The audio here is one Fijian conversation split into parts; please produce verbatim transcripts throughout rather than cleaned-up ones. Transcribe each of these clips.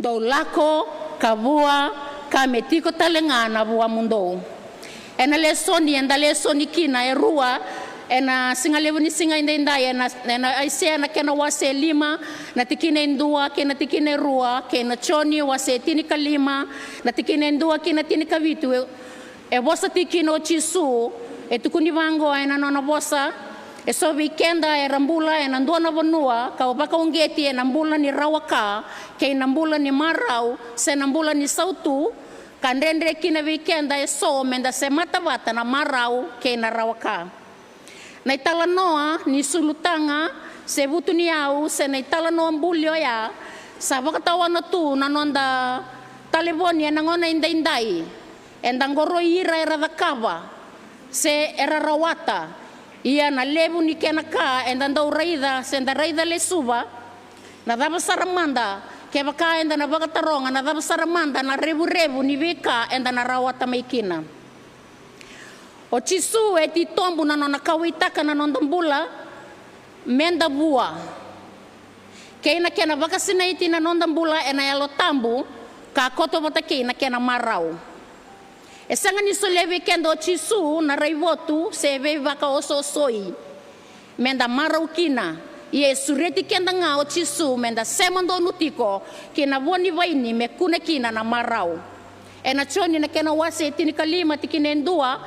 Dou lako ka vua, ka me tiko tale ga na vuamudou. Ena lesoni eda lesoni kina e rua ena siga levu ni siga edaidai, ena, ena Aisea na kena wase e lima, na tikina e dua kei na tikina e rua, kei na Joni wase e tinikalima, na tikina e dua kei na tinikavitu. E vosa tiko kina o Jisu, e tukuni vaqo ena nona vosa: E so vei keda era bula ena dua na vanua ka vakauqeti ena bula ni rawa ka kei na bula ni marau, se na bula ni sautu, ka dredre kina vei keda e so meda semata vata na marau kei na rawa ka. Na italanoa ni sulutaga se vutuniyau se na italanoa buli oya sa vakatawana tu na noda talevoni ena gauna edaidai. Eda qoroi ira era cakava se era rawata. Ia na levu ni kena ka eda dau raica se da raica lesuva. Na cava sara mada kevaka eda na vakataroga, na cava sara mada na revurevu ni veika eda na rawata mai kina? O Jisu e titobu na nona kauwaitaka na noda bula meda vua, kei na kena vakasinaiti na noda bula ena Yalo Tabu ka koto vata kei na kena marau. E sega ni solia vei keda o Jisu na raivotu se veivakaosoosoi meda marau kina, ia e sureti keda ga o Jisu meda sema donu tiko ki na vua ni vaini me kune kina na marau. Ena Joni na kena wase e tinikalima, tikina e dua,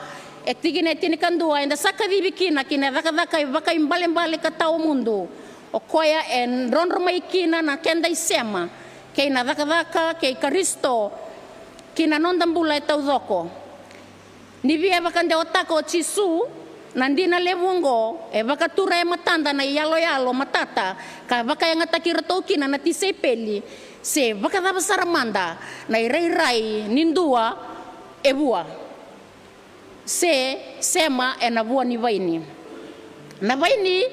e tikina e tinikadua, eda sa kacivi kina ki na cakacaka e vakaibalebale ka tawa mudu. O koya e drodro mai kina na keda isema kei na cakacaka kei Karisito ki na noda bula e taucoko. Ni via vakadewataka o Jisu na dina levu oqo, e vakatura e matada na iyaloyalo matata ka vakayagataki iratou kina na tisaipeli, se vakacava sara mada na irairai ni dua e vua se sema ena vua ni vaini. Na vaini,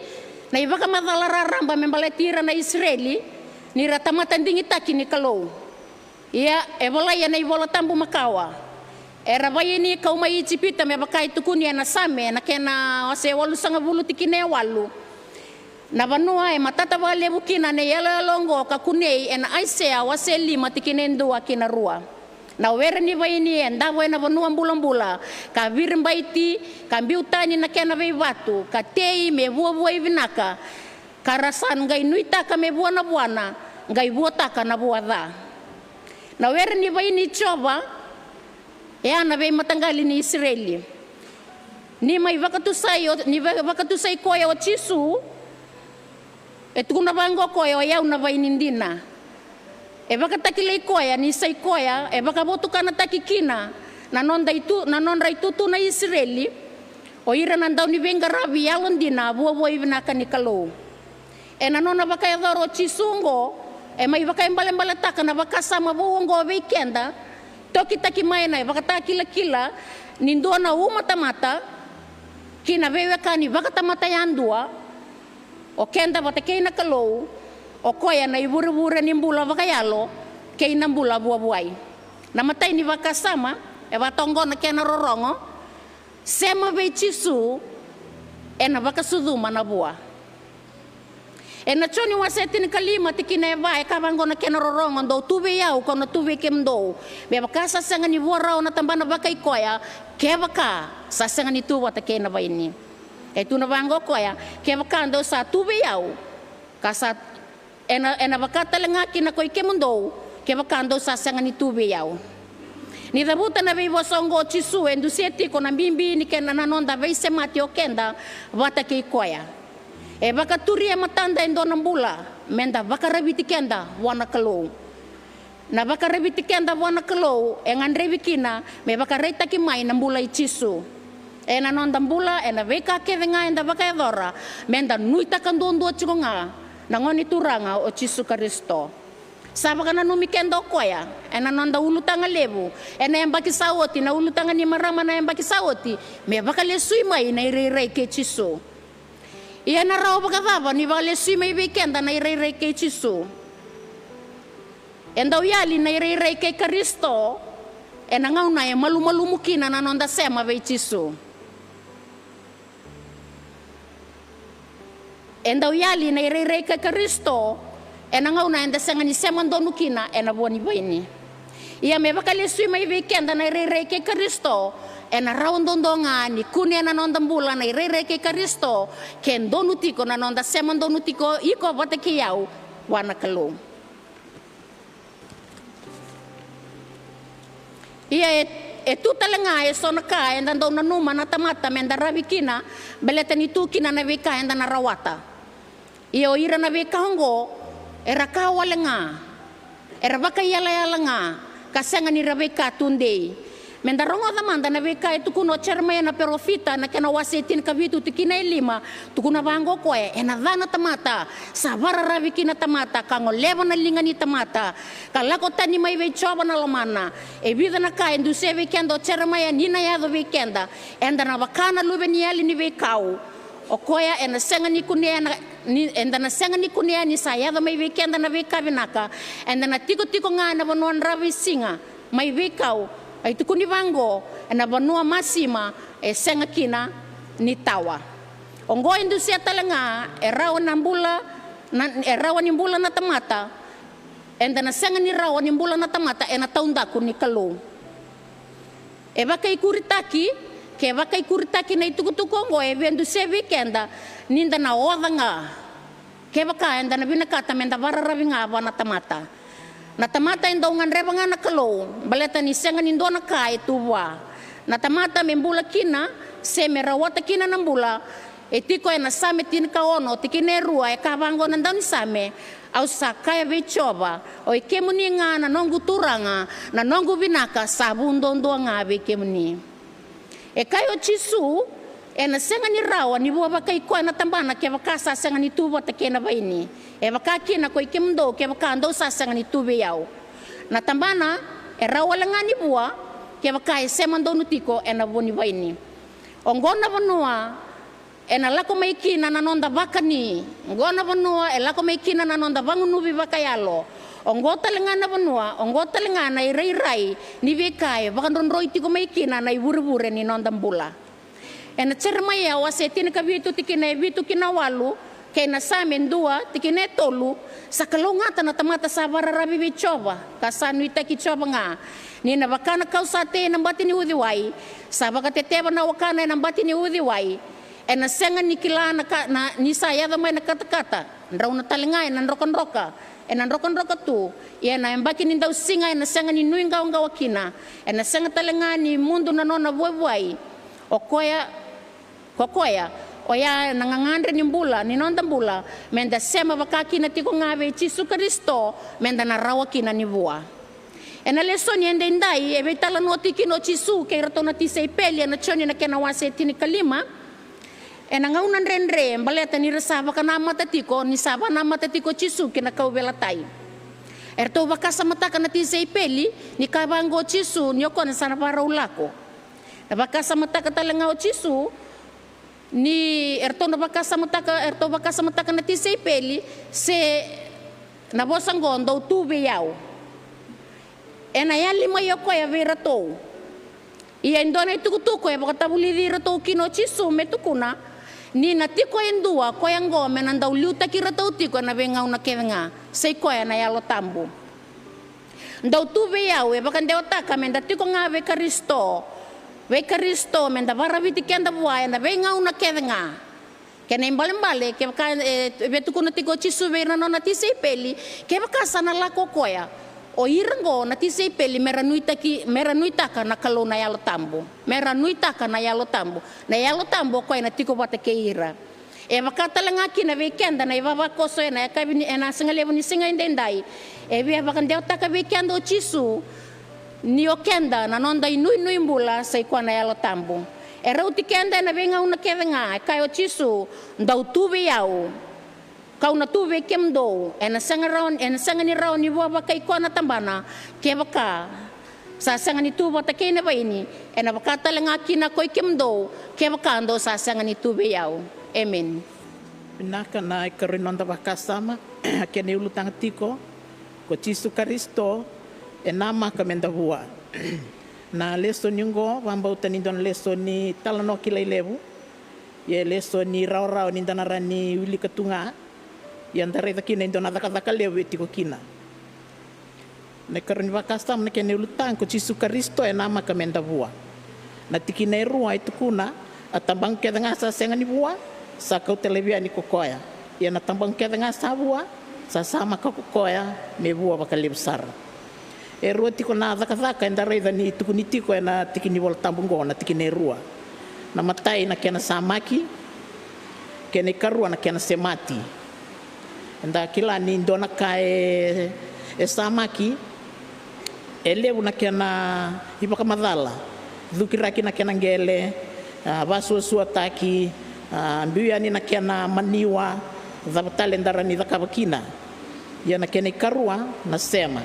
na ivakamacala raraba me baleti ira na Isireli ni ra tamata digitaki ni Kalou. Ia e volai ena iVola Tabu makawa, era vaini kau mai Ijipita, me vaka e tukuni ena Same na kena wase walusagavulu tikina e walu. Na vanua e matata vakalevu kina na iyaloyalo oqo ka kunei ena Aisea wase lima tikina e dua ki na rua. Na were ni vaini e davo ena vanua bulabula, ka viribaiti, ka biu tani na kena veivatu, ka tei me vuavuai vinaka, ka ra sa qai nuitaka me vua na vuana, qai vuataka na vua ca. Na were ni vaini i Jiova e a na veimataqali ni Isireli. Ni mai vakatusai o, ni va-, vakatusai koya o Jisu, e tukuna vaqo koya, o i au na vaini dina. E vakatakilai koya ni sa i koya e vakavotukanataki kina na nodra itu, na nodra itutu na Isireli, o ira na dauniveiqaravi yalodina, vuavuai vinaka ni Kalou. Ena nona vakayacora o Jisu oqo, e mai vakaibalebaletaka na vakasama vou oqo vei keda, tokitaki mai na ivakatakilakila ni dua na uma tamata ki na veiwekani vakatamata yadua, o keda vata kei na Kalou, o koya na ivurevure ni bula vakayalo kei na bula vuavuai. Na imatai ni vakasama, e vaka oqo na kena rorogo: sema vei Jisu, ena vakasucuma na vua. Ena Joni wase tinikalima tikina e va, e kaya vaqo na kena rorogo: Dou tu vei au, kau na tu vei kemudou. Me vaka sa sega ni vua rawa na tabana vakai koya, kevaka sa sega ni tu vata kei na vaini. E tukuna vaqo koya: Kevaka dou sa tu vei au, ka sa, ena, ena vaka tale ga kina ko i kemudou, kevaka dou sa sega ni tu vei au. Ni cavuta na veivosa oqo o Jisu, e dusia tiko na bibi ni kena, na noda veisemati o keda vata kei koya. E vakaturi e matada e dua na bula meda vakaraviti keda vua na Kalou. Na vakaraviti keda vua na Kalou e gadrevi kina me vakaraitaki mai na bula i Jisu ena noda bula, ena veika kece ga eda vakayacora, meda nuitaka duadua tiko ga na Gone Turaga o Jisu Karisito. Sa vakananumi keda o koya ena noda ulutaga levu ena yabaki sa oti, na ulutaga ni marama na yabaki sa oti, me vakalesui mai na irairai kei Jisu. Ia ena rawa vakacava ni vakalesui mai vei keda na irairai kei Jisu? E dau yali na irairai kei Karisito ena gauna e malumalumu kina na noda sema vei Jisu. E dau yali na irairai kei Karisito Ena gauna eda sega ni sema donu kina ena vua ni vaini. Ia me vakalesui mai vei keda na irairai kei Karisito, ena rawa duadua ga ni kunea na noda bula na irairai kei Karisito, ke donu tiko na noda sema donu tiko iko vata kei au vua na Kalou. Ia e, e tu tale ga e so na ka eda dau nanuma na tamata me da ravi kina, baleta ni tu kina na veika eda na rawata. Ia o ira na veika oqo, era ka wale ga, era vakaiyalayala ga, ka sega ni ra veika tudei. Me da rogoca mada na veika e tukuna o Jeremaia na parofita, na kena wase e tinikavitu, tikina e lima, tukuna vaqo o koya: Ena ca na tamata sa vakararavi kina tamata, ka goleva na liga ni tamata, ka lako tani mai vei Jiova na lomana. E vica na ka e dusia vei keda o Jeremaia ni na yaco vei keda. Eda na vaka na luve ni yali ni veikau. O koya ena sega ni kunea na, ni, eda na sega ni kunea ni sa yaco mai vei keda na veika vinaka. Eda na tikotiko ga ena vanua dravuisiga mai veikau. E tukuni vaqo, ena vanua masima e sega kina ni tawa. Oqo e dusia tale ga e rawa na bula, na, e rawa ni bula na tamata. Eda na sega ni rawa ni bula na tamata ena taudaku ni Kalou. E vakaikuritaki, ke vakaikuritaki na itukutuku oqo, e via dusia vei keda ni da na oca ga. Kevaka eda na vinakata me da vakararavi ga vua na tamata. Na tamata e dau gadreva ga na Kalou, baleta ni sega ni dua na ka e tu vua. Na tamata me bula kina, se me rawata kina na bula, e tiko ena Same tinikaono, tikina e rua, e kaya vaqo na daunisame: Au sa kaya vei Jiova, o i kemuni ga na noqu Turaga, na noqu vinaka sa vu duadua ga vei kemuni. E kaya o Jisu, ena sega ni rawa ni vua vakai koya na tabana kevaka sa sega ni tu vata kei na vaini. E vaka kina ko i kemudou kevaka dou sa sega ni tu vei au. Na tabana e rawa wale ga ni vua kevaka e sema donu tiko ena vu ni vaini. Oqo na vanua ena lako mai kina na noda vakani. Oqo na vanua e lako mai kina na noda vagunuvi vakayalo. Oqo tale ga na vanua, oqo tale ga na irairai ni veika e vakadrodroi tiko mai kina na ivurevure ni noda bula. Ena Jeremaia wase tinikavitu, tikina e vitu ki na walu, kei na Same dua, tikina e tolu: Sa kalougata na tamata sa vakararavi vei Jiova, ka sa nuitaki Jiova ga. Ni na vaka na kau sa tei ena bati ni uciwai, sa vakateteva na wakana ena bati ni uciwai. Ena sega ni kila na ka, na, ni sa yaco mai na katakata, drau na tale ga ena drokadroka, ena drokadroka tu. Ia na yabaki ni dausiga ena sega ni nuiqawaqawa kina, ena sega tale ga ni mudu na nona vuavuai. O koya, ko koya, oya na gagadre ni bula, ni noda bula, me da sema vaka kina tiko ga vei Jisu Karisito, me da na rawa kina ni vua. Ena lesoni edaidai, e veitalanoa tiko kina o Jisu kei iratou na tisaipeli, ena Joni na kena wase tinikalima. Ena gauna dredre, baleta ni ra sa vakanamata tiko, ni sa vakanamata tiko o Jisu ki na kauveilatai. Eratou vakasamataka na tisaipeli ni kaya vaqo o Jisu ni o koya sa na vakarau lako. Na vakasamataka tale ga o Jisu ni eratou na vakasamataka, eratou vakasamataka na tisaipeli se na vosa oqo, dou tu vei au. Ena yali mai o koya vei iratou. Ia e dua na itukutuku e vakatavulici iratou kina o Jisu me tukuna ni na tiko e dua, koya oqo me na dau liutaki iratou tiko ena veigauna kece ga, sai koya na Yalo Tabu. Dou tu vei au e vakadewataka me da tiko ga vei Karisito, vei Karisito me da vakaraviti keda vua ena veigauna kece ga. Kena ibalebale, kevaka e via tukuna tiko o Jisu vei ira na nona tisaipeli, kevaka sa na lako o koya, o ira oqo na tisaipeli me ra nuitaki, me ra nuitaka na Kalou na Yalo Tabu, me ra nuitaka na Yalo Tabu. Na Yalo Tabu o koya ena tiko vata kei ira. E vaka tale ga kina vei keda na ivavakoso ena yakavi ni, ena sigalevu ni siga edaidai. E via vakadewataka vei keda o Jisu ni o keda na noda inuinui bula sai koya na Yalo Tabu. E rauti keda ena veigauna kece ga, e kaya o Jisu, dou tu vei au, kau na tu vei kemudou. Ena sega rawa, ena sega ni rawa ni vua vakai koya na tabana kevaka sa sega ni tu vata kei na vaini. Ena vaka tale ga kina ko i kemudou kevaka dou sa sega ni tu vei au. Emeni. Vinaka. Na ikarua ni noda vakasama, kena iulutaga tiko, ko Jisu Karisito e namaka me da vua. Na lesoni oqo, vakabauta ni dua na lesoni talanoa kilai levu. Ia e lesoni rawarawa ni da na rawa ni wilika tu ga. Ia da raica kina e dua na cakacaka levu e tiko kina. Na ikarua ni vakasama, na kena ulutaga ko Jisu Karisito e namaka me da vua. Na tikina e rua e tukuna, a tabaqu kece ga sa sega ni vua, sa kauta laivi yani ko koya. Ia na tabaqu kece ga sa vua, sa samaka ko koya me vua vakalevu sara. E rua tiko na cakacaka eda raica ni tukuni tiko ena tiki ni Vola Tabu oqo, na tikina e rua. Na matai na kena samaki, kena ikarua na kena semati. Eda kila ni dua na ka e, e samaki, e levu na kena ivakamacala, cukiraki na kena qele, a, vasuasuataki, a, biu yani na kena maniwa, cava tale eda rawa ni cakava kina. Ia na kena ikarua na sema.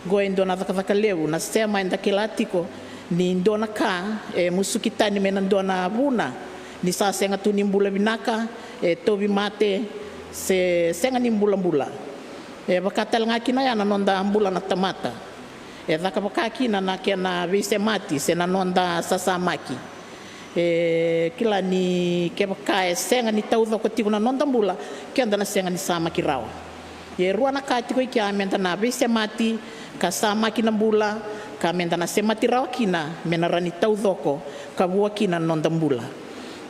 Oqo e dua na cakacaka levu, na sema eda kila tiko ni dua na ka e musuki tani mai na dua na vuna ni sa sega tu ni bula vinaka, e tauvimate, se sega ni bulabula. E vaka tale ga kina ya na noda bula na tamata. E caka vaka kina na kena veisemati se na noda sasamaki. E kila ni kevaka e sega ni taucoko tiko na noda bula, keda na sega ni samaki rawa. E rua na ka tiko i kea, meda na veisemati ka samaki na bula, ka meda na semati rawa kina me na rawa ni taucoko ka vua kina na noda bula.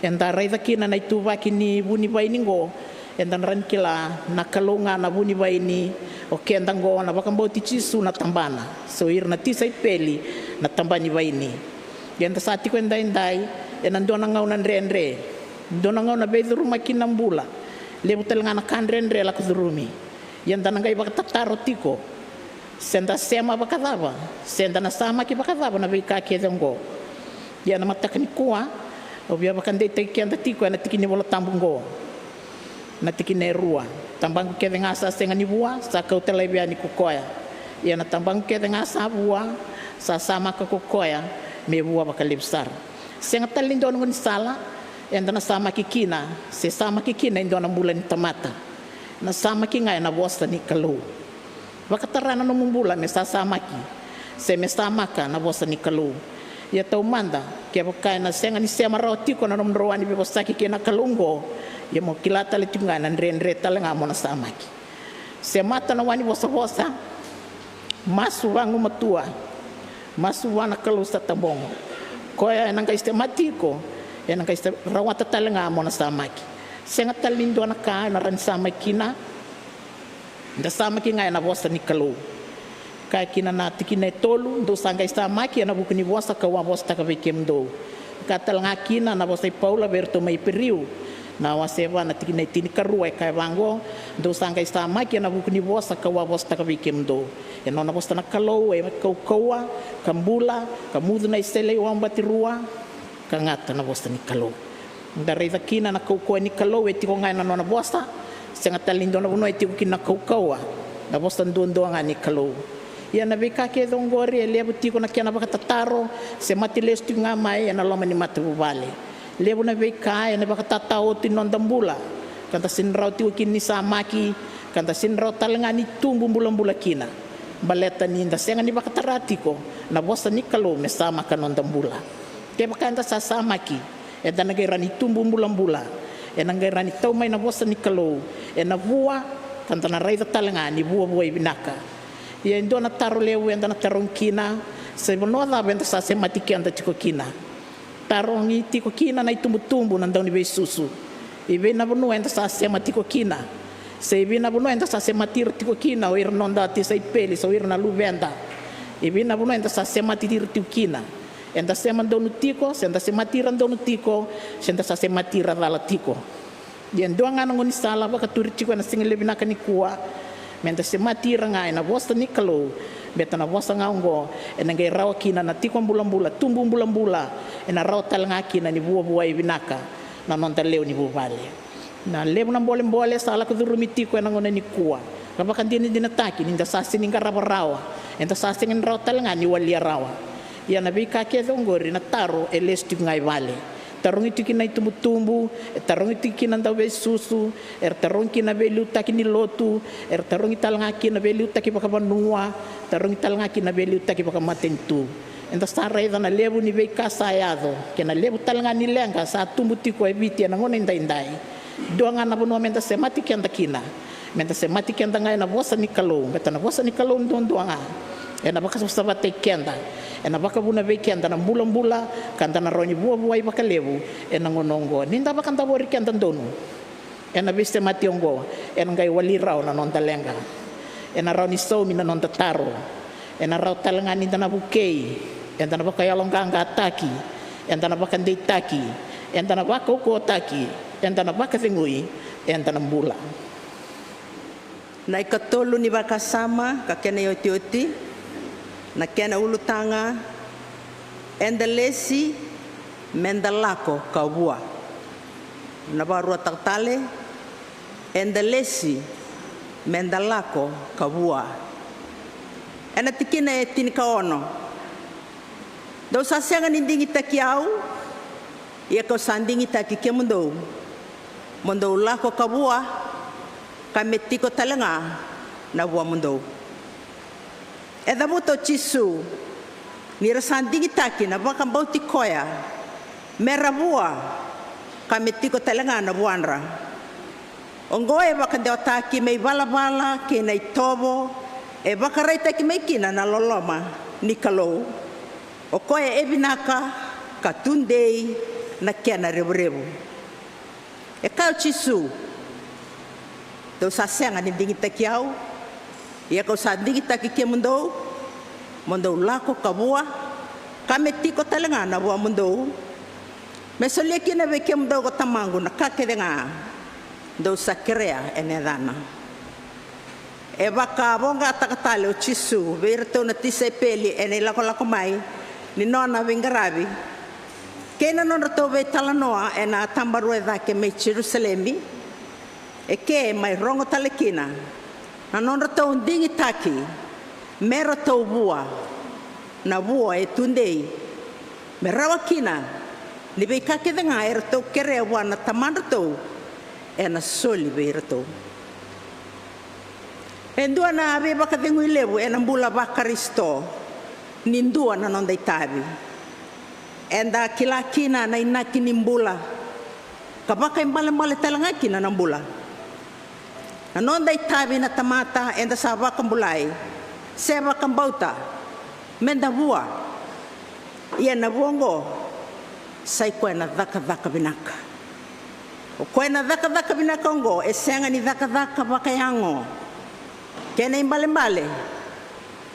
Eda raica kina na ituvaki ni vunivaini oqo, eda na rawa ni kila na Kalou ga na vunivaini, o keda oqo na vakabauti Jisu na tabana, so ira na tisaipeli na tabanivaini. Ia eda sa tiko edaidai ena dua na gauna dredre, dua na gauna veicurumaki na bula, levu tale ga na ka dredre lako curumi. Ia eda na qai vakatataro tiko, se da sema vakacava, se da na samaki vakacava na veika kece oqo. Ia na mataka nikua, au via vakadeitaki keda tiko ena tiki ni Vola Tabu oqo. Na tikina e rua, tabaqu kece ga sa sega ni vua, sa kauta laivi yani ko koya. Ia na tabaqu kece ga sa vua, sa samaka ko koya me vua vakalevu sara. Sega tale ni dua na gaunisala eda na samaki kina, se samaki kina e dua na bula ni tamata. Na samaki ga ena vosa ni Kalou. Vakatara na nomu bula me sasamaki, se me samaka na vosa ni Kalou. Ia taumada, kevaka ena sega ni sema rawa tiko na nomudrau a ni veivosaki kei na Kalou oqo, ia mo kila tale tiko ga ena dredre tale ga mo na samaki. Semata na wa ni vosavosa, masu vagumatua, masu vua na Kalou sa tabogo. Koya ena qai semati iko, ena qai sa-, rawata tale ga mo na samaki. Sega tale ni dua na ka ena rawa ni samaki kina, da samaki ga ena vosa ni Kalou. Kaya kina na tikina e tolu, dou sa qai samaki ena vuku ni vosa kau a vosataka vei kemudou. Ka tale ga kina na vosa i Paula vei iratou mai Iperiu, na wase va na tikina e tinikarua e kaya vaqo, dou sa qai samaki ena vuku ni vosa kau a vosataka vei kemudou. E nona vosa na Kalou e kaukauwa, ka bula, ka mucu na iseleiwau batirua, ka gata na vosa ni Kalou. Da raica kina na kaukauwa ni Kalou e tiko ga ena nona vosa, sega tale ni dua na vanua e tiko kina na kaukauwa, na vosa duadua ga ni Kalou. Ia na veika kece oqori e levu tiko na kena vakatataro, semati lesu tiko ga mai ena loma ni matavuvale. Levu na veika ena vakatatao tu ena noda bula, ka da sega ni rawa tiko kina ni samaki, ka da sega ni rawa tale ga ni tubu bulabula kina. Baleta ni da sega ni vakatara tiko na vosa ni Kalou me samaka noda bula. Kevaka eda sa samaki, eda na qai rawa ni tubu bulabula, ena qai rawa ni tau mai na vosa ni Kalou, ena vua, ka da na raica tale ga ni vuavuai vinaka. Ia e dua na taro levu eda na tarogi kina, se vanua cava eda sa semati keda tiko kina. Tarogi tiko kina na itubutubu na dauniveisusu. I vei na vanua eda sa sema tiko kina, se i vei na vanua eda sa semati ira tiko kina o ira na noda tisaipeli, se o ira na luveda. I vei na vanua eda sa semati ira tiko kina. Eda sema donu tiko, se da semati ira donu tiko, se da sa semati ira cala tiko. Ia e dua ga na gaunisala vakaturi tiko ena siga levu vinaka nikua, meda semati ira ga ena vosa ni Kalou, baleta na vosa ga oqo ena qai rawa kina na tiko bulabula, tubu bulabula, ena rawa tale ga kina ni vuavuai vinaka na noda lewe ni vuvale. Na levu na bolebole sa lako curumi tiko ena gauna nikua, ka vakadinadinataki ni da sa sega ni qarava rawa, eda sa sega ni rawa tale ga ni walia rawa. Ia na veika kece oqori na taro e lesu tiko ga i vale. Tarogi tiko kina na itubutubu, e tarogi tiko kina na dauveisusu, era tarogi kina na veiliutaki ni lotu, era tarogi tale ga kina na veiliutaki vakavanua, tarogi tale ga kina na veiliutaki vakamatanitu. Eda sa raica na levu ni veika sa yaco, kei na levu tale ga ni leqa sa tubu tiko e Viti ena gauna edaidai. Dua ga na vanua meda semati keda kina, meda semati keda ga ena vosa ni Kalou, baleta na vosa ni Kalou duadua ga ena vakasavasavataki keda, ena vakavuna vei keda na bulabula ka da na rawa ni vuavuai vakalevu ena gauna oqo. Ni da vakadavori keda donu ena veisemati oqo, ena qai wali rawa na noda leqa. Ena rawa ni saumi na noda taro. Ena rawa tale ga ni da na vukei, eda na vakayaloqaqataki, eda na vakadeitaki, eda na vakaukauwataki, eda na vakacegui, eda na bula. Na ikatolu ni vakasama ka kena iotioti, na kena ulutaga, eda lesi meda lako ka vua. Na vakaruataka tale, eda lesi meda lako ka vua. Ena tikina e tinikaono, dou sa sega ni digitaki au, ia kau sa digitaki kemudou, mo dou lako ka vua, ka me tiko tale ga na vuamudou. E cavuta o Jisu ni ra sa digitaki na vakabauti koya me ra vua, ka me tiko tale ga na vuadra. Oqo e vakadewataki me ivalavala kei na itovo e vakaraitaki mai kina na loloma ni Kalou, o koya e vinaka ka tudei na kena revurevu. E kaya o Jisu, dou sa sega ni digitaki au, ia kau sa digitaki kemudou, mo dou lako ka vua, ka me tiko tale ga na vuamudou, me solia kina vei kemudou ko Tamaqu na ka kece ga dou sa kerea ena yacana. E vakavoqataka tale o Jisu vei iratou na tisaipeli ena ilakolako mai ni nona veiqaravi kei na nodratou veitalanoa ena tabarua e cake mai Jerusalemi, e ke mai rogo tale kina na nodratou digitaki me ratou vua, na vua e tudei, me rawa kina ni veika kece ga e ratou kerea vua na tamadratou ena soli vei iratou. E dua na veivakacegui levu ena bula vaKarisito ni dua na noda itavi. Eda kila kina na inaki ni bula, ka vakaibalebale tale ga kina na bula. Na noda itavi na tamata eda sa vakabulai se vakabauta meda vua. Ia na vua oqo sa i koya na cakacaka vinaka. O koya na cakacaka vinaka oqo e sega ni cakacaka vakayago. Kena ibalebale,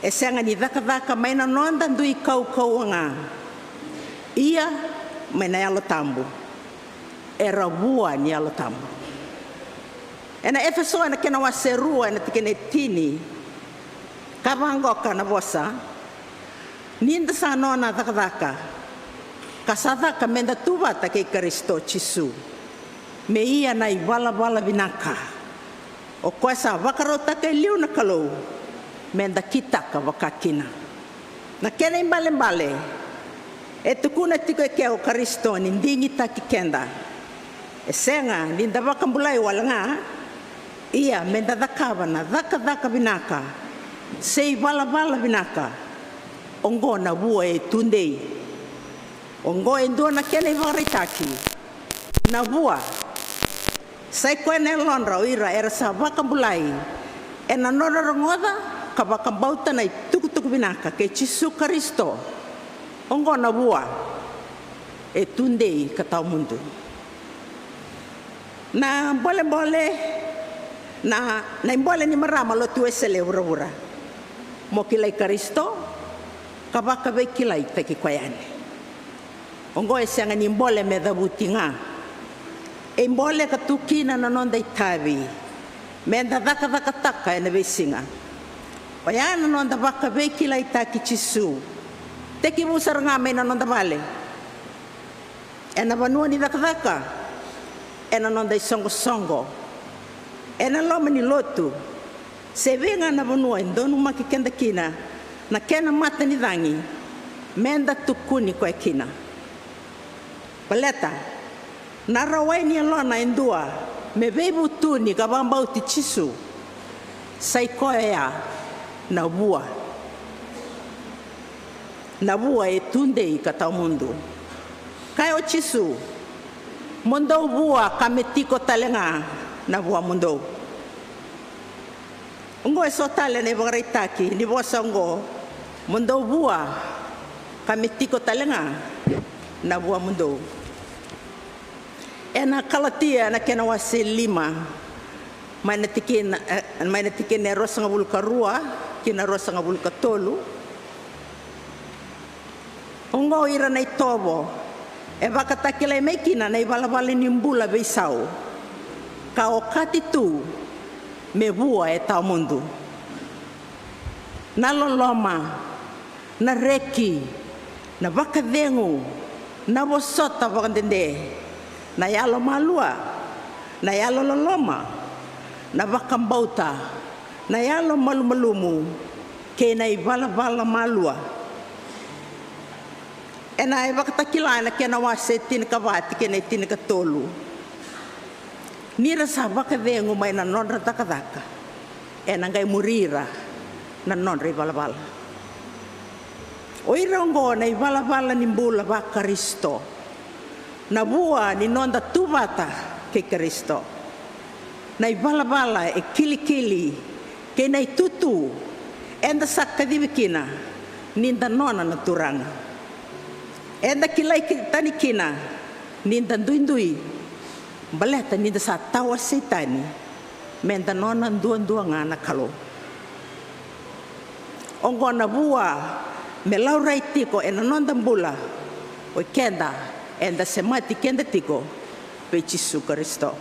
e sega ni cakacaka mai na noda dui kaukauwa ga. Ia mai na Yalo Tabu. Era vua ni Yalo Tabu. Ena Efeso ena kena wase rua ena tikina e tini, ka vaqoka na vosa. Ni da sa nona cakacaka, ka sa caka meda tu vata kei Karisito Jisu, me ia na ivalavala vinaka, o koya sa vakarautaka e liu na Kalou meda kitaka vakakina. Na kena ibalebale, e tukuna tiko e ke o Karisito ni digitaki keda. E sega ni da vakabulai wale ga, ia meda cakava na cakacaka vinaka se ivalavala vinaka. Oqo na vua e tudei. Oqo e dua na kena ivakaraitaki. Na vua sa i koya na yalodra o ira era sa vakabulai ena nodra rogoca ka vakabauta na itukutuku vinaka kei Jisu Karisito. Oqo na vua e tudei ka tawa mudu. Na bolebole, na, na ibole ni marama lotu Wesele e vuravura. Mo kilai Karisito ka vakaveikilaitaki koya yani. Oqo e sega ni bole me cavuti ga. E bole ka tu kina na noda itavi meda cakacakataka ena veisiga. Oya na noda vakaveikilaitaki Jisu. Tekivu sara ga mai na noda vale, ena vanua ni cakacaka, ena noda isoqosoqo, ena loma ni lotu, se vei ga na vanua e donumaki keda kina na kena matanicagi, meda tukuni koya kina. Baleta na rawai ni yalona e dua me veivutuni ka vakabauti Jisu, sa i koya oya na vua. Na vua e tudei ka tawa mudu. Kaya o Jisu, Mo dou vua ka me tiko tale ga na vuamudou. Oqo e so tale na ivakaraitaki ni vosa oqo, mo dou vua ka me tiko tale ga na vuamudou. Ena Kalatia na kena wase lima, mai na tikina, e, mai na tikina e ruasagavulu ka rua ki na ruasagavulu ka tolu. Oqo ira na itovo e vakatakilai mai kina na ivalavala ni bula veisau ka okati tu me vua e tawa mudu. Na loloma, na reki, na vakacegu, na vosota vakadede, na yalomalua, na yalololoma, na vakabauta, na yalomalumalumu, kei na ivalavala malua. Ena iVakatakila ena kena wase tinikava tikina e tinikatolu. Ni ra sa vakacegu mai na nodra cakacaka, ena qai muri ira na nodra ivalavala. O ira oqo na ivalavala ni bula vaKarisito, na vua ni noda tu vata kei Karisito. Na ivalavala e kilikili kei na itutu eda sa kacivi kina ni da nona na Turaga. Eda kilai ki-, tani kina ni da duidui baleta ni da sa tawa Seitani, me da nona duadua ga na Kalou. Oqo na vua me laurai tiko ena noda bula, o keda eda semati keda tiko vei Jisu Karisito.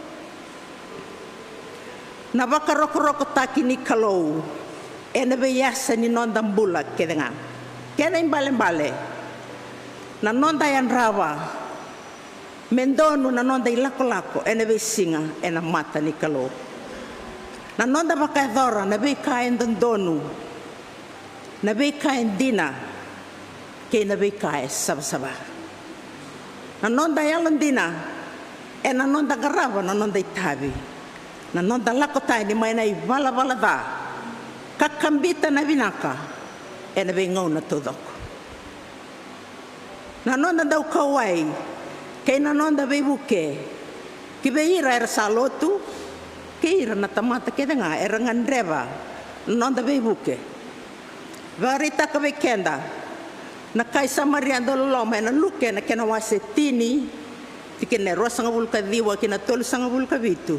Na vakarokorokotaki ni Kalou ena veiyasa ni noda bula kece ga. Kena ibalebale, na noda yadrava me donu na noda ilakolako ena veisiga ena mata ni Kalou. Na noda vakayacora na veika e dodonu, na veika e dina, kei na veika e savasava. Na noda yalodina ena noda qarava na noda itavi, na noda lako tani mai na ivalavala ca ka kabita na vinaka ena veigauna taucoko. Na noda daukauwai kei na noda veivuke ki vei ira era sa lotu kei ira na tamata kece ga era gadreva na noda veivuke. Vakaraitaka vei keda na kai Samaria dauloloma ena Luke na kena wase tini, tikina e ruasagavulu ka ciwa ki na tolusagavulu ka vitu.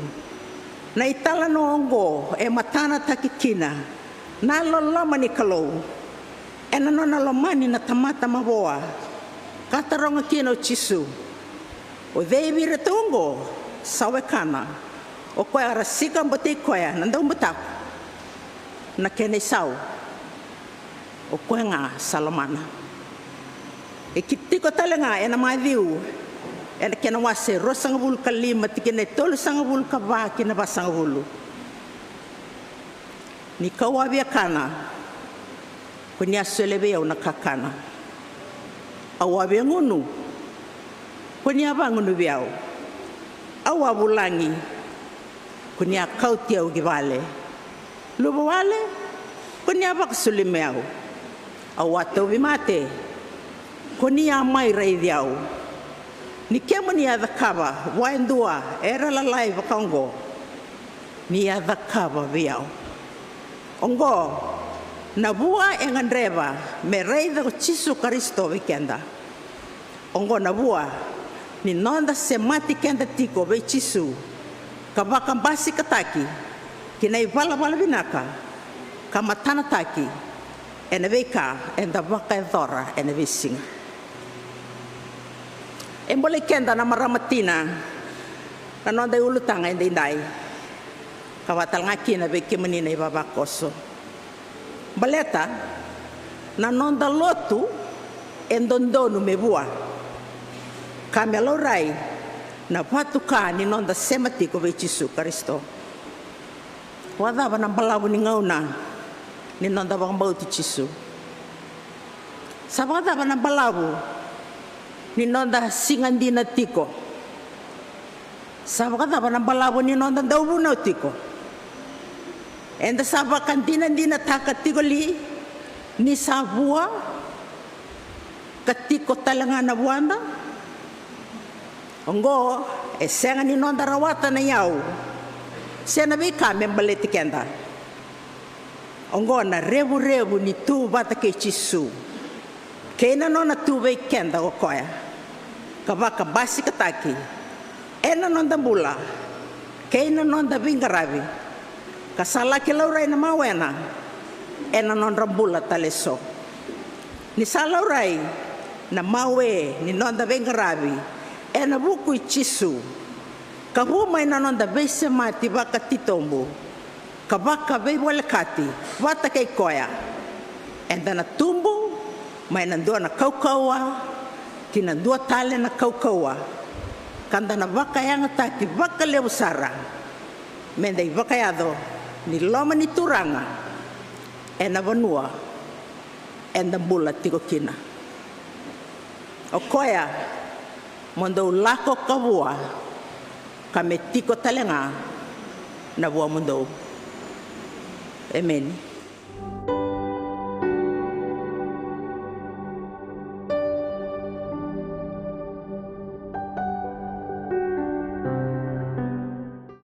Na italanoa oqo e matanataki kina na loloma ni Kalou ena nona lomani na tamata mavoa, ka taroga kina o Jisu, o cei vei iratou oqo sa wekana o koya era sika botei koya na daubutako na kena isau? O koya ga sa lomana. E ki-, tiko tale ga ena Maciu ena kena wase ruasagavulu ka lima, tikina e tolusagavulu ka va ki na vasagavulu. Ni kau a via kana, ko ni a solia vei au na kakana. Au a via gunu, ko ni a vagunuvi au. Au a vulagi, ko ni a kauti au ki vale. Luvawale, ko ni a vakasulumi au. Au a tauvimate, ko ni a mai raici au. Ni kemuni a cakava vua e dua era lalai vakaoqo, ni a cakava vei au. Oqo na vua e gadreva me raica ko Jisu Karisito vei keda. Oqo na vua ni noda semati keda tiko vei Jisu, ka vakabasikataki ki na ivalavala vinaka, ka matanataki ena veika eda vakayacora ena veisiga. E bolei keda na marama tina na noda iulutaga edaidai, ka vaka talega kina vei kemuni na ivavakoso. Baleta na noda lotu e dodonu me vua, ka me laurai na vatuka ni noda sema tiko vei Jisu Karisito. Vakacava na balavu ni gauna ni noda vakabauti Jisu? Sa vakacava na balavu ni noda siga dina tiko? Sa vakacava na balavu ni noda dauvunau tiko? Eda sa vakadinadinataka tiko li ni sa vua, ka tiko tale ga na vuada? Oqo e sega ni noda rawata na iyau se na veika me baleti keda. Oqo na revurevu ni tu vata kei Jisu kei na nona tu vei keda o koya, ka vakabasikataki ena noda bula kei na noda veiqaravi, ka sa laki laurai na mawena ena nodra bula tale eso. Ni sa laurai na mawe ni noda veiqaravi ena vuku i Jisu, ka vu mai na noda veisemati vakatitobu ka vakaveivolekati vata kei koya, eda na tubu mai na dua na kaukauwa ki na dua tale na kaukauwa, ka da na vakayagataki vakalevu sara me da ivakayaco ni loma ni Turaga ena vanua eda bula tiko kina. O koya mo dou lako ka vua, ka me tiko tale ga na vuamudou. Emeni.